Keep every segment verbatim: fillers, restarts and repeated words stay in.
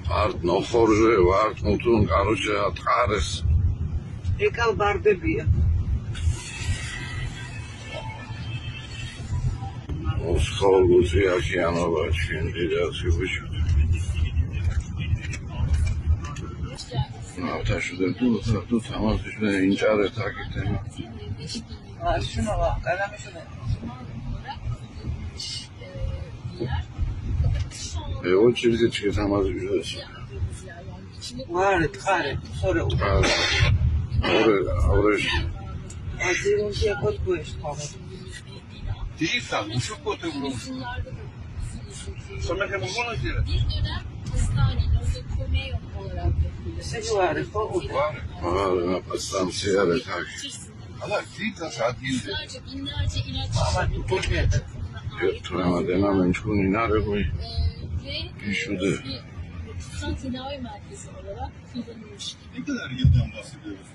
Арҭ нохоржы, арҭ мутун, короче, атҟарыс. Икал барбебия. Ускол гузи океанова чин дидас юбичу. Авто шуда тут, тут, а может, ещё инчары так и тема. А, шуна ва, калами шуна. Э, очередь чего там азбежался. Варе, тхаре, соре. Тхаре. Ауре, ауре. Азирун ке кот куеш тхаре. Триста, ну что кот и врун? Самое ему вон отдельно? Секи варе, хо у. Варе. Варе, на подстанции, так. Ama bir taş atayım dedi. Ama tutup geldi. Yok, tutamadı. Hemen çok inanır bu. Ve şurada. Sanki tedavi merkezi olarak kullanılmış. Ne kadar yıldan bahsediyoruz?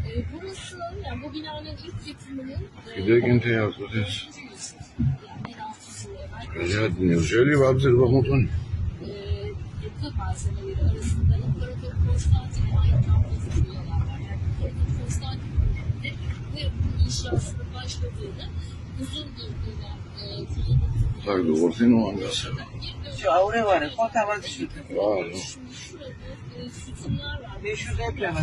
E, burası, yani bu binanın ilk yapımının, e, Giderken te yazdı. Yani bin altı yüz yıl evvel. Acayip, neredeyse var bir bakın. E, yapı malzemeleri arasında imparator Konstantin aynı anda kuruyorlar. Yani imparator Konstantin bu yapının inşasının başladığını, uzun bir dönem, e, kullanıldığını. Так, договорный, ну, ангаса. Всё, ауре варе, хо таваз шуте. Ладно. Şurada, e, sütunlar var. Beş yüz ekleme.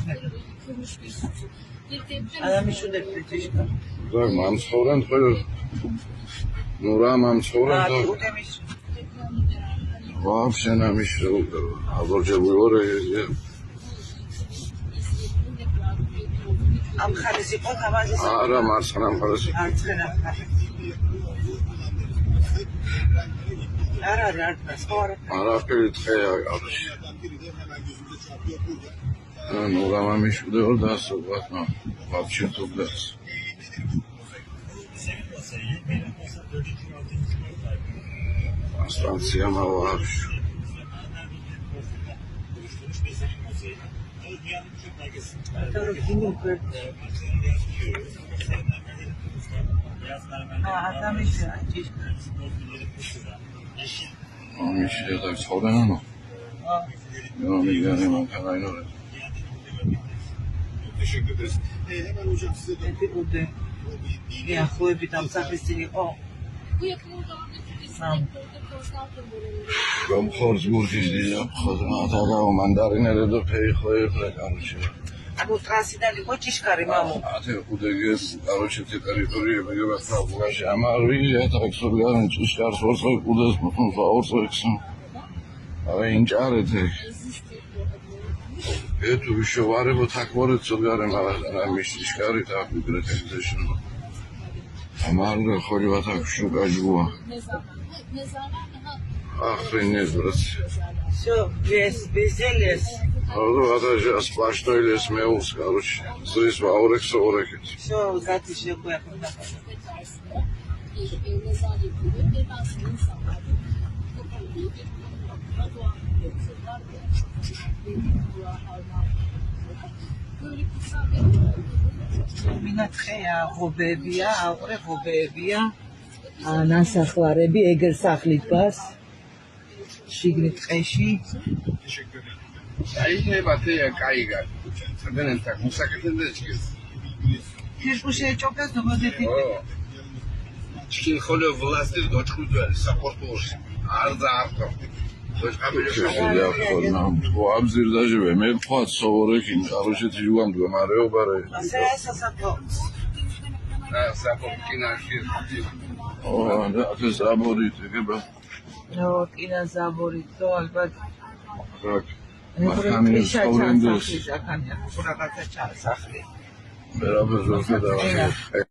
Yıkılmış bir sütun. Bir deprem. Adam işi de bitişti. Так, мамсхорен хойр. Нура мамсхорен. А, так. Вообще нам ещё. А вот же вы. Ам харисико тавази. Ара, марсхана, ам хариси. Ара, ара, ара, перед хая, ара. А, ну, рама миш, да, да, согласно. Вообще тут, да. Станция Малаш. А, там ещё. Мамиш, я так схода, ну. А. Ну, я не могу, я не могу. Teşekkür ederiz. Ee, hemen hocam size dön. Epi ude. Ya, хлеби там сахистини, о. Там хорс бургиш дила, хорс мата да, мандаринере до пей хлеб, короче. А ну, трасси дали, хочешь кари, маму? А ты удегес, короче, ты территория, бегеба, правда, ама, я так, сурган, чишкар, хорс, удес, мутун, хорс, а инчарете. Эту ещё варе вот так вот цугаре мара, а миштишкари так, библиотекашн. Амарга холи вот так шуга жуа. Охренеть, брат. Всё, лес, везде лес. А вот это же сплошной лес, меус, короче. Здесь ва орек, со орек. Всё, запись же кое-как. Минатхея, Гобебия, Ауре Гобебия, Анаса Хлареби, Эгер Сахлитбас, Шигнит Къеши. Teşekkür ederim. Ayine batı ya kayga. Sakın tak, musakatın da çıkıyorsun. Тишкуше чокас дубазе пите. Чкин холе власти дочку дуэл, саппорт уж. Арза арто. Абзир даже ве, ме пхуат совореки, короче, ти жугам дуэ, маре обаре. Аса, аса, саппорт. А, саппорт кинашир. О, да, ты забори, ты геба. О, кина забори, то, албат. Так. Махани, Саурендес. Берабер зоса да.